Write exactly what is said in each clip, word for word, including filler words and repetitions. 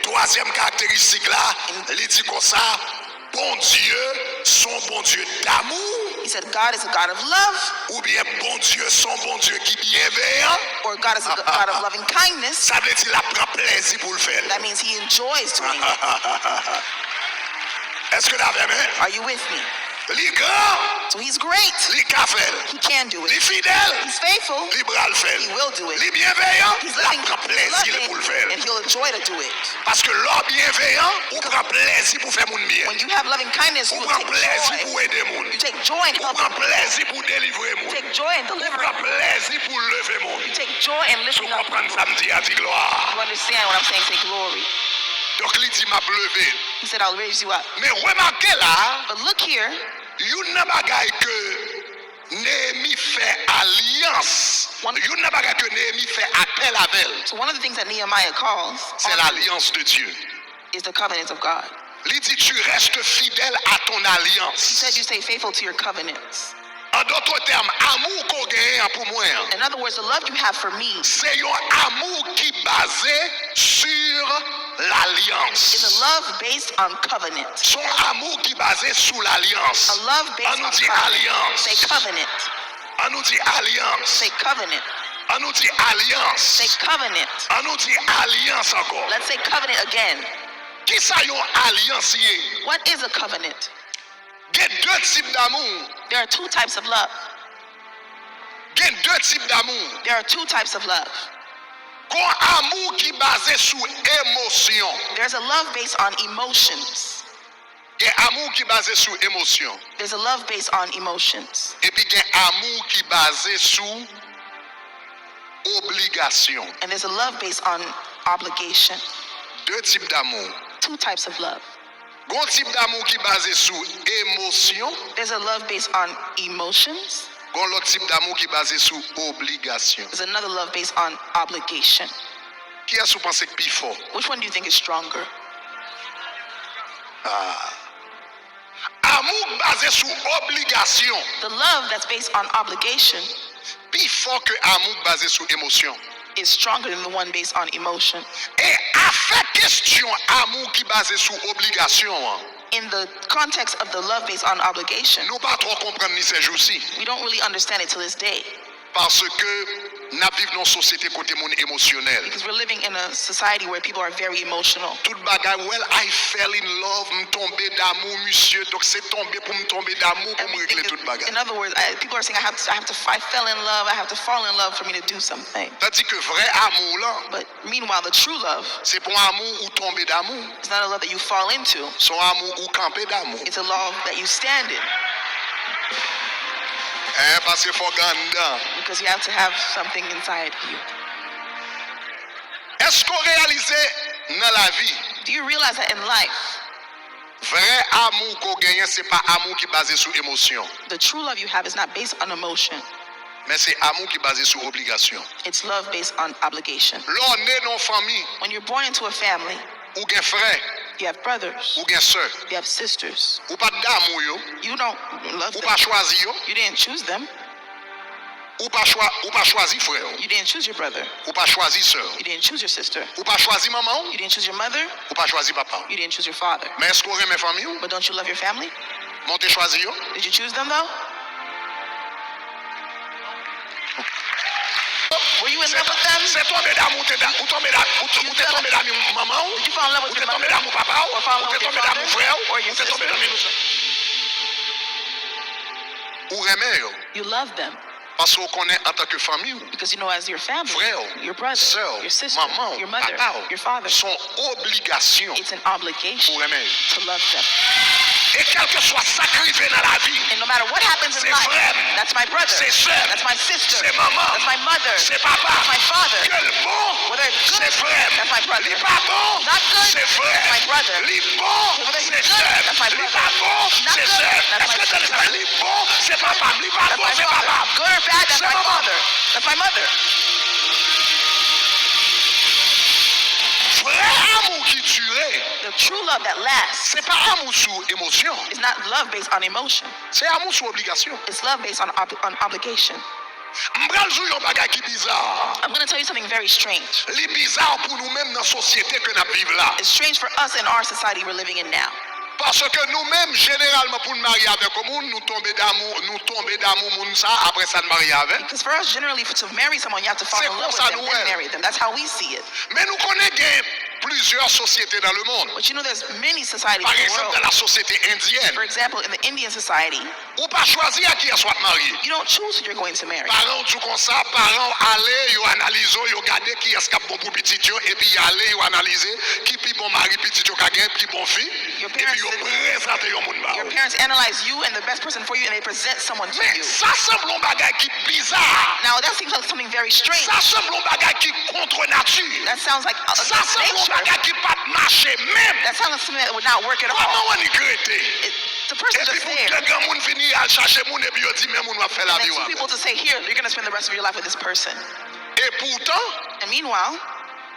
Twazyèm karakteristik la, li di konsa, Bondye se yon Bondye damou, He said, God is a God of love, oubyen Bondye se yon Bondye ki byenveyan. Or God is a God of loving kindness. Sa vle di l ap pran plezi pou l fè l. That means He enjoys doing it. Èske n avè m? Are you with me? Li gran. So He's great. Li ka fè l. He can do it. Li fidèl. He's faithful. Li pral fè l. He will do it. Li byenveyan. He's loving. L ap pran plezi l pou l fè l. And He'll enjoy to do it. Paske lè w byenveyan, ou pran plezi pou fè moun byen. When you have loving kindness, you take joy. Ou pran plezi pou ede moun. You take joy in helping people. Ou pran plezi pou delivre moun. You take joy in delivering people. Ou pran plezi pou leve moun. You take joy in lifting up people. Si w konprann sa m di a, di glwa. You understand what I'm saying? Say glory. Donk, li di, "M ap leve." He said, "I'll raise you up." Men remake la, But look here. Youn nan bagay ke Neyemi fè alyans, youn nan bagay ke Neyemi fè apèl avè l, So one of the things that Nehemiah calls se on lalyans de Dye. Is the covenants of God. Li di, "Tu restes fidèle à ton alliance." He said, "You stay faithful to your covenants." An dòt tèm, amou ke w genyen an pou mwen an, In other words, the love you have for me se yon amou ki baze sur lalyans. Is a love based on covenant. Se yon amou ki baze sou lalyans. A love based on covenant. Ann nou di alyans. Say covenant. Ann nou di alyans. Say covenant. Ann nou di alyans. Say covenant. Ann nou di alyans ankò. Let's say covenant again. Kisa yon alyans ye? What is a covenant? Gen de tip damou. There are two types of love. Gen de tip damou. There are two types of love. Gon amou ki baze sou emosyon. There's a love based on emotions. Gen amou ki baze sou emosyon. There's a love based on emotions. Epi gen amou ki baze sou obligasyon. And there's a love based on obligation. De tip damou. Two types of love. Gon tip damou ki baze sou emosyon. There's a love based on emotions. Gon lòt tip damou ki baze sou obligasyon. There's another love based on obligation. Kiyès ou panse k pi fò? Which one do you think is stronger? Ah. Amou k baze sou obligasyon. The love that's based on obligation pi fò ke amou k baze sou emosyon. Is stronger than the one based on emotion. E afè kesyon amou ki baze sou obligasyon an, In the context of the love based on obligation, nou pa twò konprann li sèjousi. We don't really understand it to this day. Paske n ap viv nan yon sosyete kote moun emosyonèl. Because we're living in a society where people are very emotional. Tout bagay, "Well, I fell in love, m tonbe damou misye, donk se tonbe pou m tonbe damou pou m regle tout bagay." In other words, I, people are saying, "I have to, I have to, I fell in love, I have to fall in love for me to do something." Tandis que vrè amou lan, But meanwhile, the true love, se pa yon amou ou tonbe damou. It's not a love that you fall into. Se yon amou ou kanpe damou. It's a love that you stand in. Eh, paske fò gen anndan. Because you have to have something inside you. Èske w reyalize nan lavi? Do you realize that in life, vrè amou ke w genyen, se pa amou ki baze sou emosyon. The true love you have is not based on emotion. Men se amou ki baze sou obligasyon. It's love based on obligation. Lè w ne nan yon fanmi, When you're born into a family, ou gen frè, you have brothers, ou gen sè, you have sisters. Ou pa t damou yo. You don't love them. Ou pa chwazi yo. You didn't choose them. Ou pa chwa-, ou pa chwazi frè w. You didn't choose your brother. Ou pa chwazi sè w. You didn't choose your sister. Ou pa chwazi manman w. You didn't choose your mother. Ou pa chwazi papa w. You didn't choose your father. Men èske w renmen fanmi w? But don't you love your family? Men w te chwazi yo? Did you choose them, though? Were you in love with them? Se tonbe damou ou te da-, ou tonbe da-, ou, ou te tonbe damou manman w? Did you fall in love with your mother? Ou te tonbe damou papa w? Or fall in love with your father? Ou te tonbe damou frè w? Ou te tonbe damou nou sè? Or your sisters? Ou renmen yo. You love them. Paske w konnen antanke fanmi w, Because you know, as your family, frè w, your brother, sè w, your sister, manman w, your mother, papa w, your father, se yon obligasyon pou w renmen yo. It's an obligation to love them. E kèlkeswa sa k rive nan lavi, And no matter what happens in life, se frè m, that's my brother, se sè m, that's my sister, se manman m, that's my mother, se papa m, that's my father, ke l bon, whether it's good, se frè m, that's my brother, li pa bon, not good, se frè m, that's my brother, li bon, whether he's good, that's my brother, not good, that's my sister, li pa bon, se sè m, li pa bon, se papa m, li pa bon, se papa m, good or bad, that's my father, that's my mother. Vrè amou ki dire, The true love that lasts, se pa amou sou emosyon. Is not love based on emotion. Se amou sou obligasyon. It's love based on ob-, on obligation. M pral di w yon bagay ki biza. I'm going to tell you something very strange. Li biza pou nou menm nan sosyete ke n ap viv la. It's strange for us in our society we're living in now. Paske nou menm, jeneralman, pou n marye avèk yon moun, nou tonbe damou, nou tonbe damou moun sa, apre sa n marye avè l. Because for us, generally, to marry someone, you have to fall Se in love with konsa them, nou then wè l. Marry them. That's how we see it. Men nou konnen gen plizyè sosyete dans le monde. But you know, there's many societies Par in the egzanp, world. Dans la sosyete endyèn, For example, in the Indian society, ou pa chwazi a kiyès w ap marye. You don't choose who you're going to marry. Paran w di w konsa, paran w ale, yo analize w, yo gade kiyès k ap bon pou pitit yo, epi y ale, yo analize ki pi bon mari pitit yo ka gen, pi bon fi, Your epi parents yo sit- prezante yon moun ba Your ou. Parents analyze you and the best person for you, and they present someone to Men you. Sa sanble yon bagay ki biza. Now, that seems like something very strange. Sa sanble yon bagay ki kont nati. That sounds like uh, Sa against sanble yon nature. Bagay ki pa t mache menm. That sounds like something that would not work at all. Kòman w annik rete? It, the person Epi just pou there. De granmoun vini al chache moun epi yo di men moun w ap fè And then lavi w two avè people l. To say, "Here, you're going to spend the rest of your life with this person." E poutan, And meanwhile,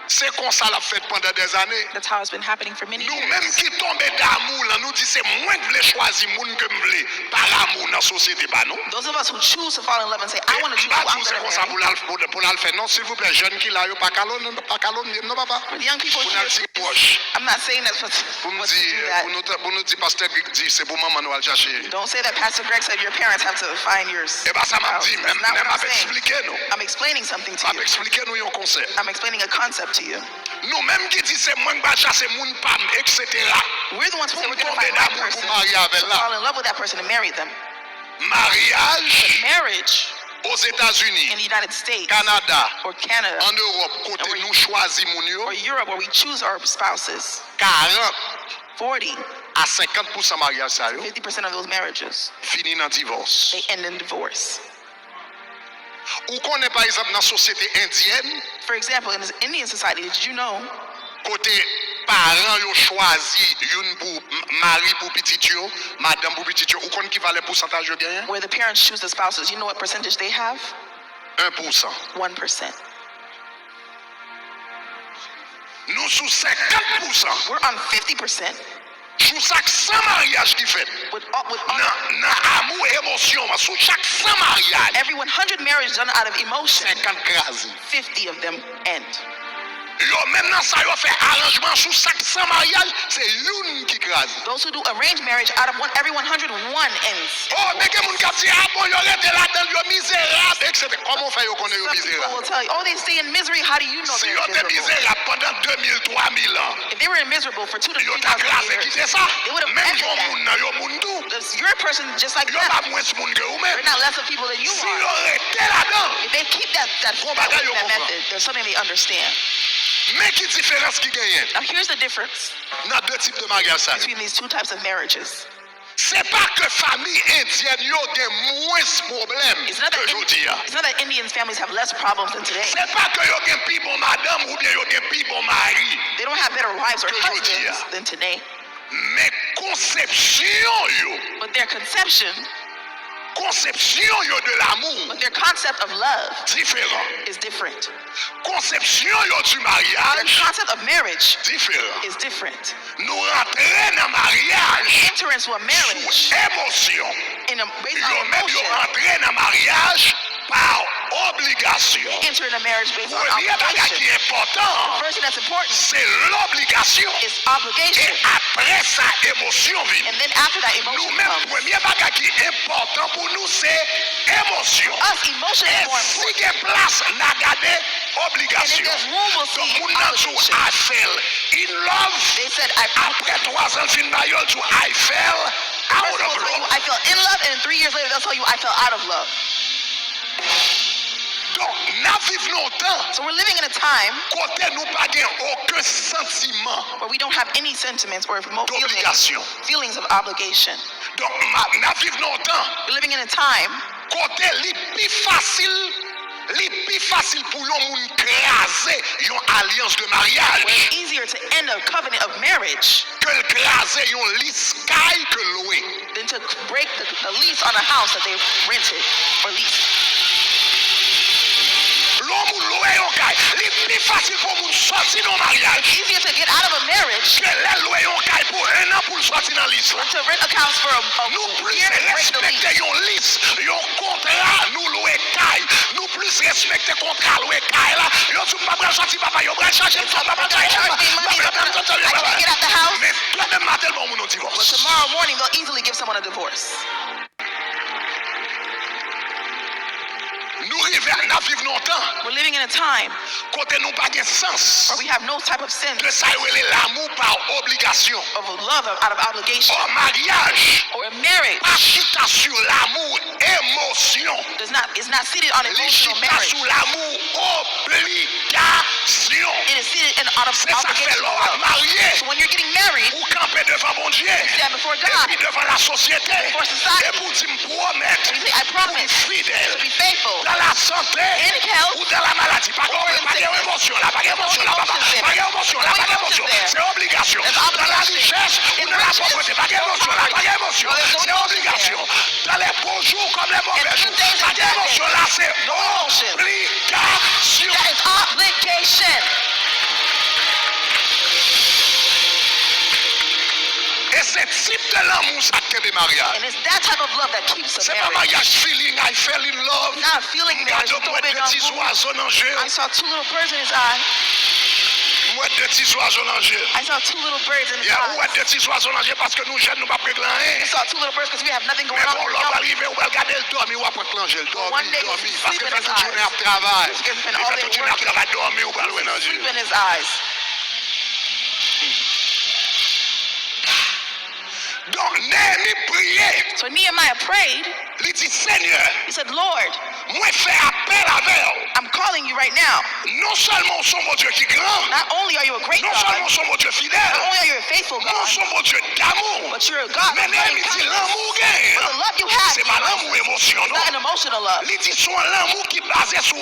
se konsa l ap fèt pandan dèzane. That's how it's been happening for many Nou years. Menm ki tonbe damou lan, nou di se mwen k vle chwazi moun ke m vle pa lamou nan sosyete pa nou. Those of us who choose to fall in love and say, "I want to choose M pa who di I'm w se going to konsa marry." Pou l al, pou, pou l al fè non, silvouplè, jèn ki la yo pa kalon, pa kalon m non papa. For the young people Pou n here, al ti pwòch. I'm not saying that's what, Pou m what di, to do that. Pou nou, pou nou di pastè Greg di se pou manman nou al chache. Don't say that Pastor Greg said your parents have to find yours. E pa sa m ap di, That's men not men what m I'm ap saying. Eksplike nou. I'm explaining something to M ap you. Eksplike nou yon konsèp. I'm explaining a concept to you. Nou menm ki di se mwen k pral chache moun pa m, etsetera. We're the ones who say Pou we're m going to tonbe find the right damou pou person, m marye avè to l la. Fall in love with that person and marry them. Maryaj Marriage Ozetazini, in the United States Kanada, or Canada an Ewòp, kote or- nou chwazi moun yo, or Europe where we choose our spouses. karant Forty, a senkant pousan maryaj sa yo fifty percent of those marriages, fini nan divòs. They end in divorce. Ou konnen, pa egzanp, nan sosyete endyèn, For example, in this Indian society, did you know kote paran yo chwazi youn pou m- mari pou pitit yo, madanm pou pitit yo, ou konn ki valè pousantaj yo genyen? Where the parents choose the spouses, you know what percentage they have? En pousan. One percent. Nou sou senkant pousan. We're on fifty percent. Sou chak san maryaj ki fèt. With, all- with all- Nan, nan amou emosyon an, sou chak san maryaj, Every one hundred marriages done out of emotion, senkant kraze. Fifty of them end. Yo menm nan sa yo fè aranjman sou chak san maryaj, se youn ki kraze. Those who do arranged marriage, out of one, every one hundred, one ends. Oh, men gen moun k ap di, a bon, yo rete ladan l, yo mizerab, etsetera. Kòman w fè yo konnen yo Some people mizerab? Will tell you, "Oh, they stay in misery." How do you know Si they're yo te miserable? Mizerab pandan de mil, twa mil an, If they were miserable for two to yo three ta thousand kraze years, kite sa. They would have Menm ended jan that. Moun nan yo moun tou. This, your person just like Yo them. Pa mwens moun ke ou menm. They're not less of people than you Si are. Yo rete ladan, If they keep that that, Gon that, bagay yo that konprann. Method, there's something they understand. Men ki diferans ki genyen? Now here's the difference Nan de tip de maryaj sa yo. Between these two types of marriages. Se pa ke fanmi endyèn yo gen mwens pwoblèm It's not ke that jodi a. It's not that Indians families have less problems than today. Se pa ke yo gen pi bon madanm oubyen yo gen pi bon mari. They don't have better wives or Ke jodi a. Husbands than today. Men konsepsyon yo, But their conception, konsepsyon yo de lamou but their concept of love diferan. Is different. Konsepsyon yo di Their maryaj concept of marriage diferan. Is different. Nou rantre nan maryaj Enter into a marriage sou emosyon. In a, based Yo on menm yo emotion. Rantre nan maryaj pa obligasyon. Enter in a marriage based on Premye bagay obligation. Ki enpòtan, First thing that's important se lobligasyon. Is obligation. E apre sa, emosyon vini. And then after that, Nou emotion menm, comes. Premye bagay ki enpòtan pou nou se emosyon. Us, emotion E is more si important. Gen plas, n a gade And if obligasyon. There's room, we'll see Donk, moun nan di w, obligation. I fell in love. They said, I, Apre twa zan l fin ba yo, l di w, I fell out First of they'll tell you, love. I fell in love, and then three years later, they'll tell you, I fell out of love. Donk, n ap viv nan yon tan So we're living in a time kote nou pa gen okenn santiman where we don't have any sentiments or emo- feeling, d'obligasyon. Feelings of obligation. Donk, m ap- n ap viv nan yon tan We're living in a time kote li pi fasil, li pi fasil pou yon moun kraze yon alyans de maryaj where it's easier to end a covenant of marriage ke l kraze yon lis kay ke l lwe. Than to break the, the lease on a house that they rented or leased. Lè yon moun lwe yon kay, li pi fasil pou yon moun sòti nan yon maryaj Easier to get out of a marriage ke lè l lwe yon kay pou en an pou l sòti nan lis la. Than to rent a house for a, a Nou plis year and break the respekte lease. Yon lis, yon kontra, nou lwe kay. disrespekte kontra lwe kay la. Yo di m pa pral sòti, papa, yo pral chaje m, papa, pral chaje m. Papa, papa, papa, papa. Men demen maten, l ban moun yon divòs. But tomorrow morning, they'll easily give someone a divorce. Nou rive, n ap viv nan yon tan. We're living in a time kote nou pa gen sans where we have no type of sense de sa yo rele lanmou pa obligasyon. Of love out of obligation. Or maryaj or a marriage pa chita sou lanmou, emosyon. Does not, is not seated on emotional marriage. Li chita sou lanmou obligasyon. It is seated in, out of obligation. Se sa k fè lè w ap marye, so when you're getting married, ou kanpe devan Bondye, you stand before God, epi devan lasosyete, before society, epi w di, m pwomèt, and you say, I promise, pou m fidèl, to be faithful, dans la santé, in health, ou dans la maladie. Pa gen, pa gen emosyon la, pa gen emosyon la, papa. Pa gen emosyon la, pa gen emosyon. Se obligasyon. Dans la richesse, ou dans la pauvreté, pa gen emosyon la, pa gen emosyon. Se obligasyon. Dans les bons jours comme les mauvais jours, pa gen emosyon la, se obligasyon. That is obligation. E se tip de lanmou sa k kenbe maryaj. And it's that type of love that keeps a marriage. Se pa maryaj feeling, I fell in love. Not a feeling marriage. M gade, m wè de ti zwazo nan je l. I saw two little birds in his eye. M wè de ti zwazo nan je l. I saw two little birds in his eyes. Yeah, ou wè de ti zwazo nan je l paske nou jèn, nou p ap regle anyen. You saw two little birds because we have nothing going on. Men bon, lè w pral rive, ou pral gade l dòmi, w ap wè k nan je l, dòmi, dòmi. Paske l fè tout jounen ap travay. Li fè tout jounen ap travay, dòmi, ou pral wè nan je l. Donk, Neyemi priye. So Nehemiah prayed. Li di, Senyè, he said, Lord, mwen fè apèl avè w. I'm calling you right now. Non sèlman w se yon Bondye ki gran, not only are you a great God, non sèlman w se yon Bondye fidèl, not only are you a faithful God, men w se yon Bondye damou. But you're a God of loving kindness. Men Neyemi di, lanmou w genyen an, se pa lanmou emosyon, non. But the love you have is not an emotional love. Li di, se yon lanmou ki baze sou